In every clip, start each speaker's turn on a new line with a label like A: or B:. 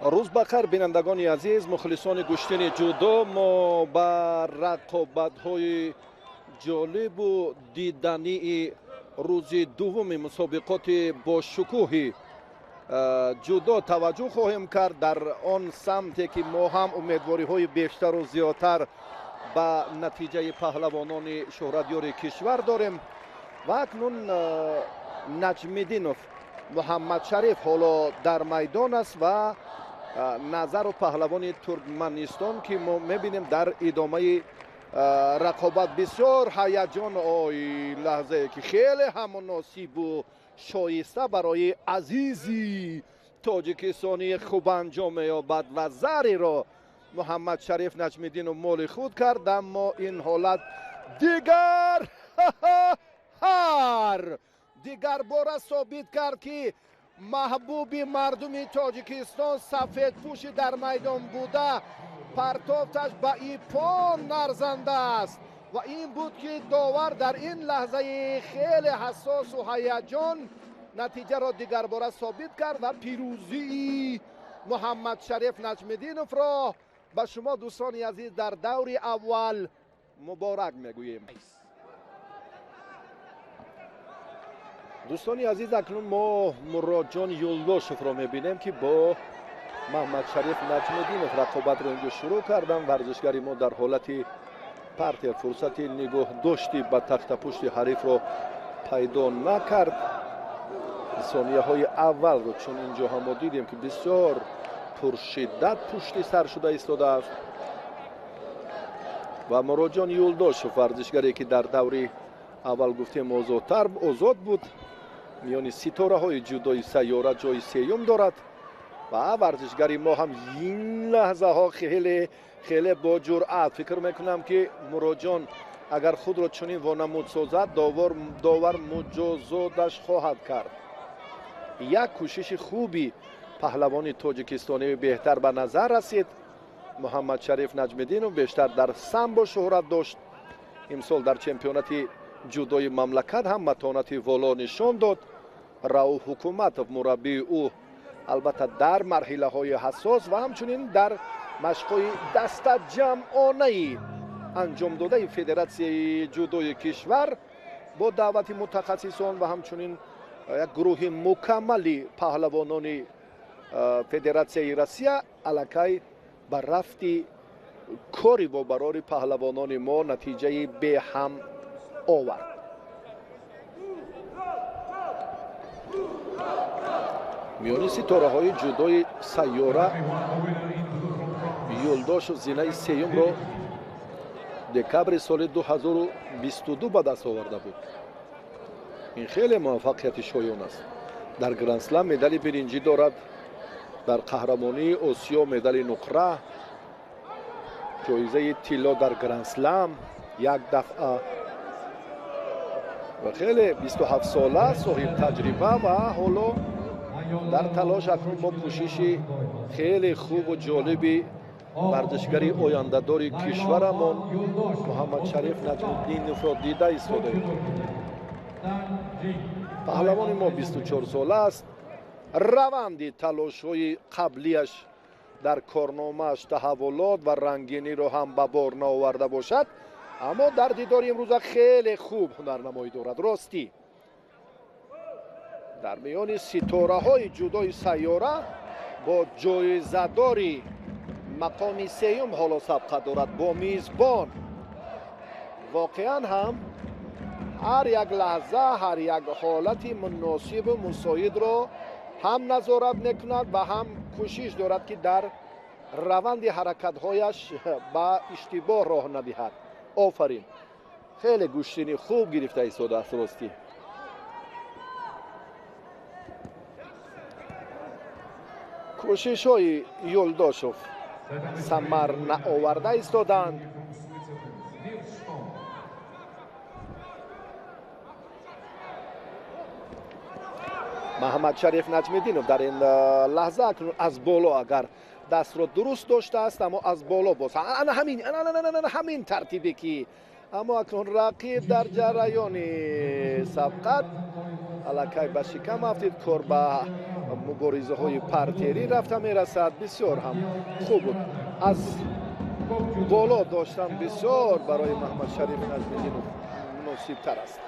A: Рӯз бахайр, бинандагони азиз, мухлисони гӯштини ҷудо. Мо ба рақобатҳои ҷолибу дидании рӯзи дуввуми мусобиқоти бошукӯҳи ҷудо таваҷҷӯҳ хоҳем кард, дар он самте ки мо ҳам умедвориҳои бештару зиёдтар ба натиҷаи паҳлавонони шӯҳратёри кишвар дорем. Ва акнун Наҷмиддинов Муҳаммадшариф ҳоло дар майдон аст ва Назару паҳлавони Туркманистон, ки мо мебинем дар идомаи рақобат бисёр ҳаяҷон. Ой, лаҳзае ки хеле ҳам муносибу шоиста барои азизи тоҷикистонӣ хуб анҷом меёбад ва зариро Муҳаммадшариф Наҷмиддинов моли худ кард. Аммо ин ҳолат дигар ҳар дигар бора собит кард, ки маҳбуби мардуми Тоҷикистон сафедпӯши дар майдон буда партофташ ба ипон арзанда аст. Ва ин буд, ки довар дар ин лаҳзаи хеле ҳассосу ҳаяҷон натиҷаро дигарбора собит кард ва пирӯзии Муҳаммадшариф Наҷмиддиновро ба шумо, дӯстони азиз, дар даври аввал муборак мегӯем. Дӯстони азиз, акнун мо Муродҷон Юлдошевро мебинем, ки бо Муҳаммадшариф Наҷмиддинов рақобатро инҷо шурӯъ карданд. Варзишгари мо дар ҳолати партер фурсати нигоҳдошти ба тахтапушти ҳарифро пайдо накард. Сонияҳои аввалро чун инҷо ҳам мо дидем, ки бисёр пуршиддат пушти сар шуда истодааст. Ва Муродҷон Юлдошев, варзишгаре ки дар даври аввал гуфтем озодтар озод буд, миёни ситораҳои ҷудои сайёра ҷои сеюм дорад. Ва варзишгари мо ҳам ин лаҳзаҳо хеле хеле бо ҷуръат, фикр мекунам, ки Муродҷон агар худро чунин вонамуд созад, довар муҷозоташ хоҳад кард. Як кӯшиши хуби паҳлавони тоҷикистонӣ беҳтар ба назар расид. Муҳаммадшариф Наҷмиддинов бештар дар самбо шӯҳрат дошт. Имсол дар чемпионати ҷудои мамлакат ҳам матонати воло нишон дод. Рауф Ҳукуматов, мураббии ӯ, албатта дар марҳилаҳои ҳассос ва ҳамчунин дар машқҳои дастаҷамъонаи анҷомдодаи федератсияи ҷудои кишвар бо даъвати мутахассисон ва ҳамчунин як гурӯҳи мукаммали паҳлавонони федератсияи Россия аллакай ба рафти кори бобарори паҳлавонони мо натиҷаи беҳам овард. Миёни ситораҳои ҷудои сайёра Юлдошев зинаи сеюмро декабри соли 2022 ба даст оварда буд. Ин хеле муваффақияти шоён аст. Дар Грандслам медали биринҷӣ дорад, дар қаҳрамонии Осиё медали нуқра, ҷоизаи тилло дар Грандслам як дафъа ва хеле 27 сола, соҳибтаҷриба ва ҳоло дар талош акнун бо кӯшиши хеле хубу ҷолиби варзишгари ояндадори кишварамон Муҳаммадшариф Наҷмиддиновро дида истодаем. Паҳлавони мо 24 сола аст. Раванди талошҳои қаблияш дар корномааш таҳаввулот ва рангиниро ҳам ба бор наоварда бошад, аммо дар дидори имрӯза хеле хуб ҳунарнамоӣ дорад. Ростӣ, дар миёни ситораҳои ҷудои сайёра бо ҷоизадори мақоми сеюм ҳоло сабқа дорад, бо мизбон. Воқеан ҳам ҳар як лаҳза, ҳар як ҳолати муносибу мусоидро ҳам назорат мекунад ва ҳам кӯшиш дорад, ки дар раванди ҳаракатҳояш ба иштибоҳ роҳ надиҳад. Офарин, хеле гӯштини хуб гирифта истодааст. Ростӣ, кӯшишҳои Юлдошев самар наоварда истоданд. Муҳаммадшариф Наҷмиддинов дар ин лаҳза акнун аз боло агар дастро дуруст доштааст, аммо аз боло боз ана ҳамин ҳамин тартибе ки, аммо акнун рақиб дар ҷараёни сабқат аллакай ба шикам афтид. Кор ба Муборизаҳои партерӣ рафта мерасад. Бисёр ҳам хуб буд, аз боло доштан бисёр барои Маҳмадшариф Наҷмиддинов муносибтар аст.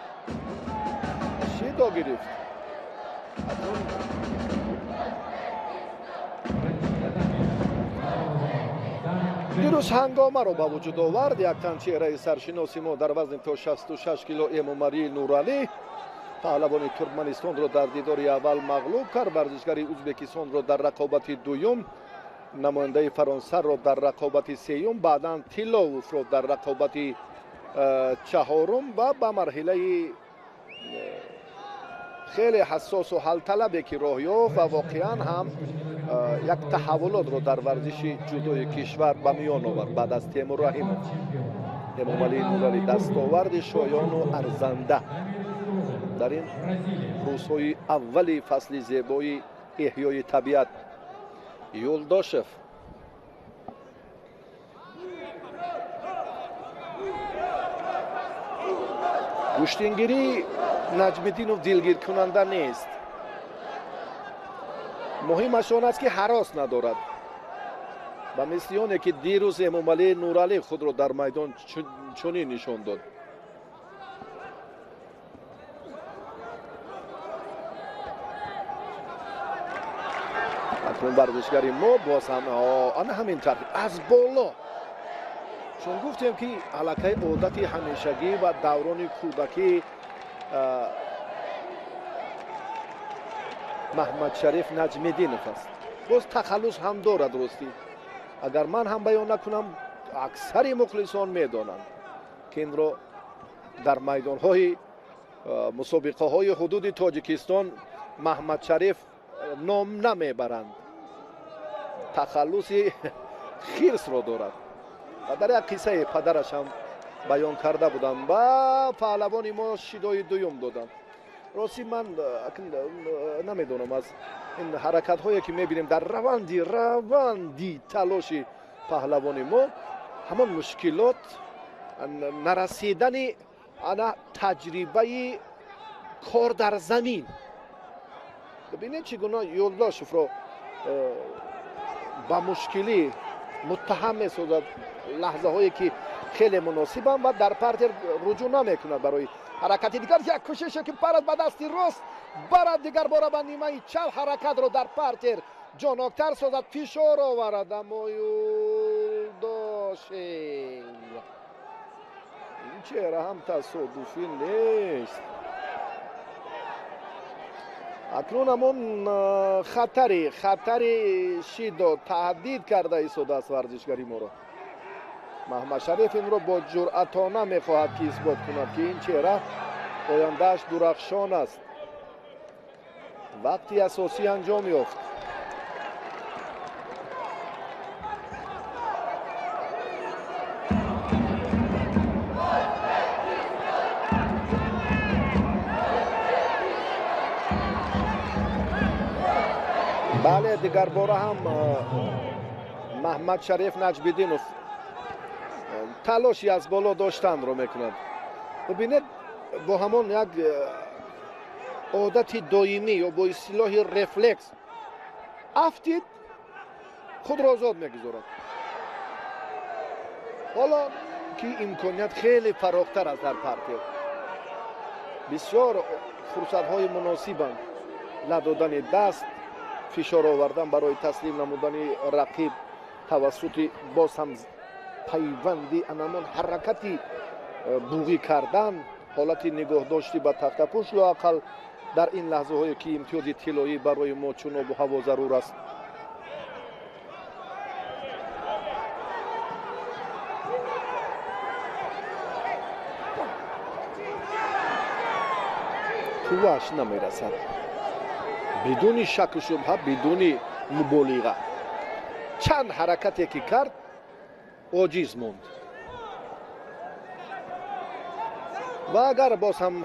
A: Шидо гирифт. Дирӯз ҳангомаро ба вуҷуд овард яктан чеҳраи саршиноси мо дар вазни то 66 кило Эмомалӣ Нуралӣ. Паҳлавони Туркманистонро дар дидори аввал мағлуб кард, варзишгари Ӯзбекистонро дар рақобати дуюм, намояндаи Фаронсаро дар рақобати сеюм, баъдан Тиллововро дар рақобати чаҳорум ва ба марҳилаи хеле ҳассосу ҳалталабе ки роҳ ёфт ва воқеан ҳам як таҳаввулотро дар варзиши ҷудои кишвар ба миён овард. Баъд аз Темур Раҳимов, Эмомалӣ Нуралӣ дастоварди шоёну арзанда дар ин рӯзҳои аввали фасли зебои эҳёи табиат. Юлдошев гӯштингирии Наҷмиддинов дилгиркунанда нест. Муҳимаш он аст, ки ҳарос надорад. Ба мисли оне ки дирӯз Эмомалӣ Нуралӣ худро дар майдон чунин нишон дод. Акнун варзишгари мо боз ҳам ана ҳамин тартиб аз боло, чун гуфтем ки аллакай одати ҳамешагӣ ва даврони кӯдакӣ Маҳмадшариф Наҷмиддинов аст. Боз тахаллус ҳам дорад. Ростӣ, агар ман ҳам баён накунам, аксари мухлисон медонанд, ки инро дар майдонҳои мусобиқаҳои ҳудуди Тоҷикистон Маҳмадшариф ном намебаранд, тахаллуси хирсро дорад. Ва дар як қиссаи падараш ҳам баён карда будам ва паҳлавони мо шидои дуюм доданд. Ростӣ, ман намедонам, аз ин ҳаракатҳое ки мебинем дар раванди талоши паҳлавони мо, ҳамон мушкилот нарасидани ана таҷрибаи кор дар замин. Бибинед, чӣ гуна Юлдошевро ба мушкилӣ муттаҳам месозад, лаҳзаҳое ки хеле муносибанд ва дар партер руҷӯъ намекунад барои ҳаракати дигар. Як кӯшише ки парад ба дасти рост, барад дигар бора ба нимаи чап, ҳаракатро дар партер ҷоноктар созад, фишор оварад, аммо Юлдошев, ин чеҳра ҳам тасодуфӣ нест. Акнун ҳамон хатари шидо таҳдид карда истодааст варзишгари моро. Маҳмадшариф инро бо ҷуръатона мехоҳад ки исбот кунад, ки ин чеҳра ояндааш дурахшон аст. Вақти асосӣ анҷом ёфт. Бале, дигарбора ҳам Маҳмадшариф Наҷмиддинов талоши аз боло доштанро мекунад. Бибинед, бо ҳамон як одати доимӣ ё бо истилоҳи рефлекс афтид, худро озод мегузорад. Ҳоло ки имконият хеле фарохтар аст дар партер, бисёр фурсатҳои муносибанд. Надодани даст, фишор овардан барои таслим намудани рақиб тавассути боз ҳам пайванди анамон ҳаракати буғӣ кардан, ҳолати нигоҳдошти ба тахтапӯш, лоақал дар ин лаҳзаҳое ки имтиёзи тиллоӣ барои мо чун обу ҳаво зарур аст. Қуввааш намерасад, бидуни шаку шубҳа, бидуни муболиға. Чанд ҳаракате ки кард, оҷиз монд. Ва агар боз ҳам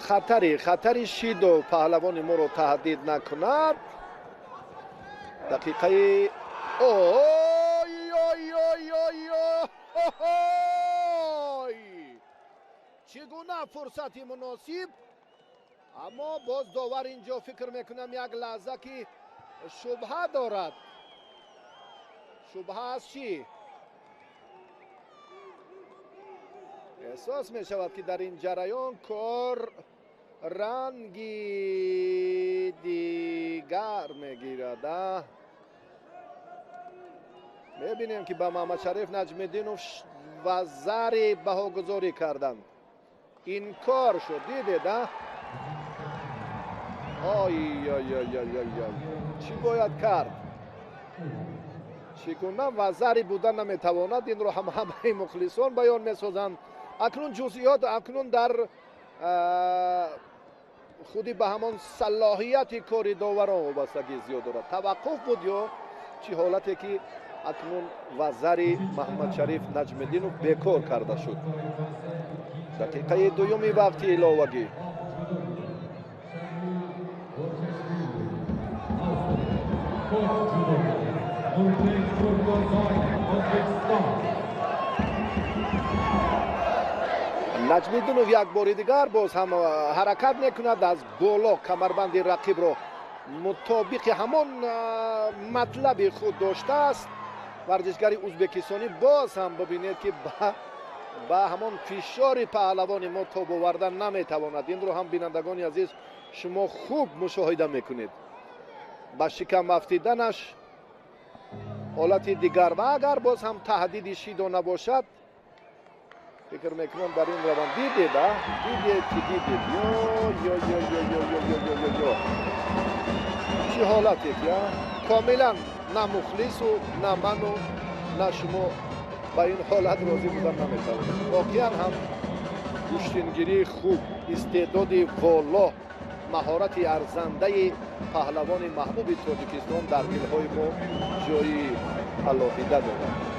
A: хатари шидо паҳлавони моро таҳдид накунад, дақиқаи ой ой ой ой ой, чӣ гуна фурсати муносиб! Аммо боз довар инҷо фикр мекунам як лаҳза ки Шубҳа дорад. Шубҳа аз чӣ? Эҳсос мешавад, ки дар ин ҷараён кор ранги дигар мегирад. Мебинем, ки ба Маҳмадшариф Наҷмиддинов вазари баҳогузорӣ карданд. Инкор шуд, дидед, а? Ой ой ой ой ой, чӣ бояд кард? Чӣ гуна вазари буда наметавонад? Инро ҳам ҳамаи мухлисон баён месозанд. Акнун ҷузъиёт акнун дар худи ба ҳамон салоҳияти кори доварон вобастагӣ зиёд дорад. Таваққуф буд ё чӣ ҳолате, ки акнун вазари Маҳмадшариф Наҷмиддинов бекор карда шуд. Дақиқаи дуюми вақти иловагӣ. Наҷмиддинов як бори дигар боз ҳам ҳаракат мекунад, аз боло камарбанди рақибро мутобиқи ҳамон матлаби худ доштааст. Варзишгари узбекистонӣ боз ҳам бибинед, ки ба ҳамон фишори паҳлавони мо тоб оварда наметавонад. Инро ҳам, бинандагони азиз, шумо хуб мушоҳида мекунед. Ба шикам афтиданаш ҳолати дигар, ва агар боз ҳам таҳдиди шидо набошад, фикр мекунам, дар ин раванд дидед, а дидед, ки дидед, ё ё ё ё ё ё ё ё ё ё, чӣ ҳолате ки, а комилан на мухлису, на ману, на шумо ба ин ҳолат розӣ будан наметавонем. Воқеан ҳам гӯштингирии хуб, истеъдоди воло, маҳорати арзандаи паҳлавони маҳбуби Тоҷикистон дар дилҳои мо ҷои алоҳида дорад.